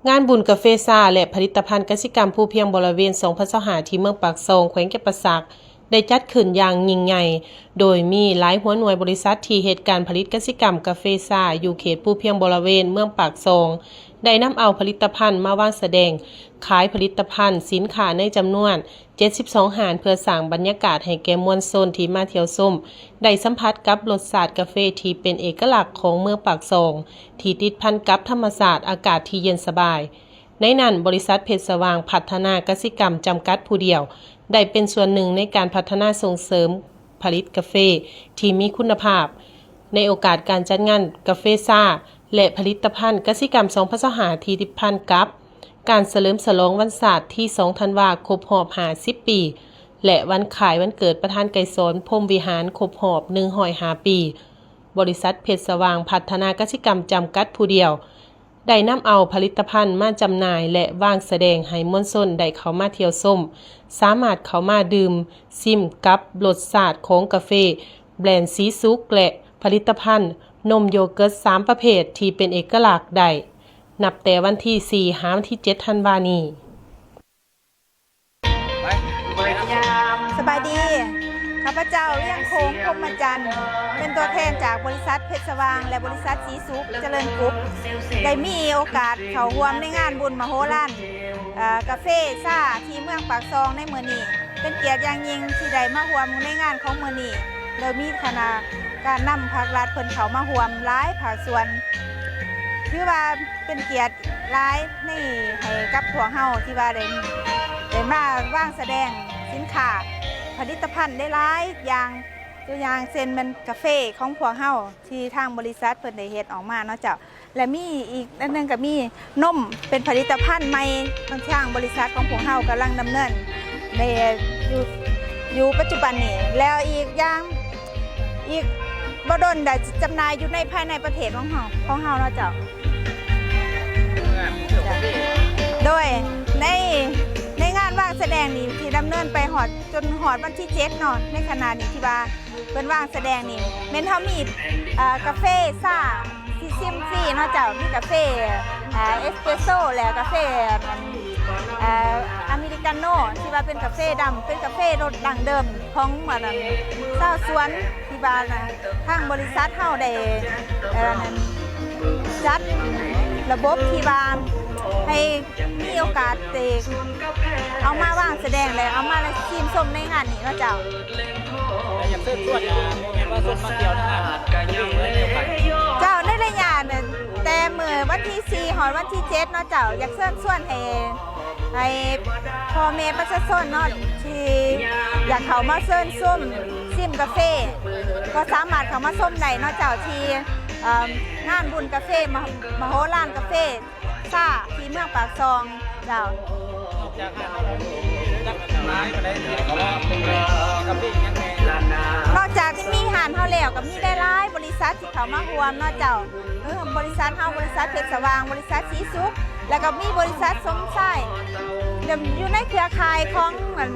ງານບຸນກາເຟຊາ ແລະ ຜະລິດຕະພັນກະສິກຳພູພຽງບໍລະເວນ ສອງພັນຊາວຫ້າ ທີ່ເມືອງປາກຊ່ອງ ແຂວງຈຳປາສັກ ໄດ້ຈັດຂຶ້ນຢ່າງຍິ່ງໃຫຍ່ ໂດຍມີຫຼາຍຫົວໜ່ວຍບໍລິສັດທີ່ເຮັດການຜະລິດກະສິກຳກາເຟຊາ ຢູ່ເຂດພູພຽງບໍລະເວນ ເມືອງປາກຊ່ອງ ໄດ້ນຳເອົາຜະລິດຕະພັນມາວາງສະແດງ ຂາຍຜະລິດຕະພັນສິນຄ້າໃນຈຳນວນ ເຈັດສິບສອງຮ້ານ ເພື່ອສ້າງບັນຍາກາດໃຫ້ແກ່ມວນຊົນທີ່ມາທ່ຽວຊົມ ໄດ້ສຳຜັດກັບລົດຊາດກາເຟທີ່ເປັນເອກະລັກຂອງເມືອງປາກຊ່ອງ ທີ່ຕິດພັນກັບທຳມະຊາດອາກາດທີ່ເຢັນສະບາຍ. ໃນນັ້ນ, ບໍລິສັດເພັດສະຫວ່າງພັດທະນາກະສິກຳຈຳກັດຜູ້ດຽວ ໄດ້ເປັນສ່ວນໜຶ່ງໃນການພັດທະນາສົ່ງເສີມຜະລິດກາເຟທີ່ມີຄຸນນະພາບ. ໃນໂອກາດການຈັດງານກາເຟຊາ ແລະ ຜະລິດຕະພັນກະສິກຳ ສອງພັນຊາວຫ້າ ທີ່ຕິດພັນກັບການສະເຫຼີມສະຫຼອງວັນຊາດທີສອງທັນວາ ຄົບຮອບຫ້າສິບປີ ແລະ ວັນຄ້າຍວັນເກີດປະທານໄກສອນ ພົມວິຫານ ຄົບຮອບໜຶ່ງຮ້ອຍຫ້າປີ, ບໍລິສັດເພັດສະຫວ່າງພັດທະນາກະສິກຳຈຳກັດຜູ້ດຽວ ໄດ້ນຳເອົາຜະລິດຕະພັນມາຈຳໜ່າຍ ແລະ ວາງສະແດງໃຫ້ມວນຊົນໄດ້ເຂົ້າມາທ່ຽວຊົມ, ສາມາດເຂົ້າມາດື່ມຊິມກັບລົດຊາດຂອງກາເຟແບຣນສີສຸກ ແລະ ຜະລິດຕະພັນນົມໂຢເກີດສາມປະເພດທີ່ເປັນເອກະລັກໄດ້ ນັບແຕ່ວັນທີສີ່ ຫາວັນທີເຈັດ ທັນວານີ້. ສະບາຍດີ, ຂ້າພະເຈົ້າ ວຽງຄົງ ພົມມະຈັນ ເປັນຕົວແທນຈາກບໍລິສັດເພັດສະຫວ່າງ ແລະ ບໍລິສັດສີສຸກຈະເລີນກຸບ ໄດ້ມີໂອກາດເຂົ້າຮ່ວມໃນງານບຸນມະໂຫລານ ເອີ ກາເຟຊາທີ່ເມືອງປາກຊ່ອງໃນມື້ນີ້. ເປັນກຽດຢ່າງຍິ່ງທີ່ໄດ້ມາຮ່ວມໃນງານຂອງມື້ນີ້ ໂດຍມີຄະນະການນຳພາກລັດເພິ່ນເຂົ້າມາຮ່ວມຫຼາຍພາກສ່ວນ. ຖືວ່າເປັນກຽດຫຼາຍໃນ ໃຫ້ກັບພວກເຮົາທີ່ວ່າໄດ້ ໄດ້ມາວາງສະແດງສິນຄ້າຜະລິດຕະພັນໄດ້ຫຼາຍຢ່າງ, ຕົວຢ່າງເຊັ່ນແມ່ນກາເຟຂອງພວກເຮົາ ທີ່ທາງບໍລິສັດເພິ່ນໄດ້ເຮັດອອກມາເນາະເຈົ້າ. ແລະ ມີອີກອັນໜຶ່ງກໍມີນົມ ເປັນຜະລິດຕະພັນໃໝ່ ທາງບໍລິສັດຂອງພວກເຮົາກຳລັງດຳເນີນໃນ ຢູ່ ຢູ່ປັດຈຸບັນນີ້. ແລ້ວອີກຢ່າງ ອີກບໍ່ດົນໄດ້ຈຳໜ່າຍຢູ່ໃນ ພາຍໃນປະເທດຂອງເຮົາ ຂອງເຮົາເນາະເຈົ້າ. ໂດຍໃນ ໃນງານວາງສະແດງນີ້ ທີ່ດຳເນີນໄປຮອດ ຈົນຮອດວັນທີເຈັດເນາະ, ໃນຂະນະນີ້ທີ່ວ່າ ເພິ່ນວາງສະແດງນີ້ ແມ່ນເຮົາມີ ເອີ ກາເຟຊາທີ່ຊິມຟຣີເນາະເຈົ້າ, ມີກາເຟ ເອີ ເອສເປສໂຊ ແລະ ກາເຟ ເອີ ອາເມລິກາໂນ ທີ່ວ່າເປັນກາເຟດຳ, ເປັນກາເຟລົດດັ້ງເດີມຂອງ ອັນນັ້ນ ຊາວສວນ ທີ່ວ່າ ທາງບໍລິສັດເຮົາໄດ້ ເອີ ອັນນັ້ນ ຈັດລະບົບທີ່ວ່າໃຫ້ ມີໂອກາດໄດ້ເອົາມາວາງສະແດງ ແລະ ເອົາມາຊີມຊົມໃນງານນີ້ເນາະເຈົ້າ. ແລະ ຢາກເຊີນຊວນ ອາ ແມ່ນວ່າຊົນມາທ່ຽວນະ ເຈົ້າ ໃນໄລຍະແມ່ນແຕ່ມື້ວັນທີສີ່ ຮອດວັນທີເຈັດເນາະເຈົ້າ, ຢາກເຊີນຊວນໃຫ້ ໃຫ້ພໍ່ແມ່ປະຊາຊົນເນາະ ທີ່ຢາກເຂົ້າມາເຊີນຊົມ ຊິມກາເຟ ກໍສາມາດເຂົ້າມາຊົມໄດ້ເນາະເຈົ້າ ທີ່ ເອີ ງານບຸນກາເຟ ມະ ມະໂຫລານກາເຟ ຊາ ທີ່ເມືອງປາກຊ່ອງເຈົ້າ. ນອກຈາກທີ່ມີຮ້ານເຮົາແລ້ວ ກໍມີຫຼາຍໆບໍລິສັດທີ່ເຂົ້າມາຮ່ວມເນາະເຈົ້າ. ເອີ ບໍລິສັດເຮົາ, ບໍລິສັດເພັດສະຫວ່າງ, ບໍລິສັດສີສຸກ ແລ້ວກໍມີບໍລິສັດສົມຊາຍ ຢູ່ໃນເຄືອຂ່າຍຂອງ ອັນ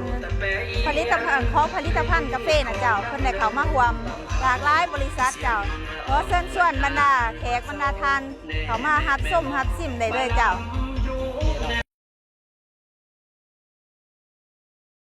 ຜະລິດຕະພັນ ຂອງຜະລິດຕະພັນກາເຟນະເຈົ້າ. ເພິ່ນໄດ້ເຂົ້າມາຮ່ວມຫຼາກຫຼາຍບໍລິສັດເຈົ້າ. ຂໍເຊີນຊວນບັນດາແຂກບັນດາທ່ານ ເຂົ້າມາຮັບຊົມຮັບຊິມໄດ້ເລີຍເຈົ້າ.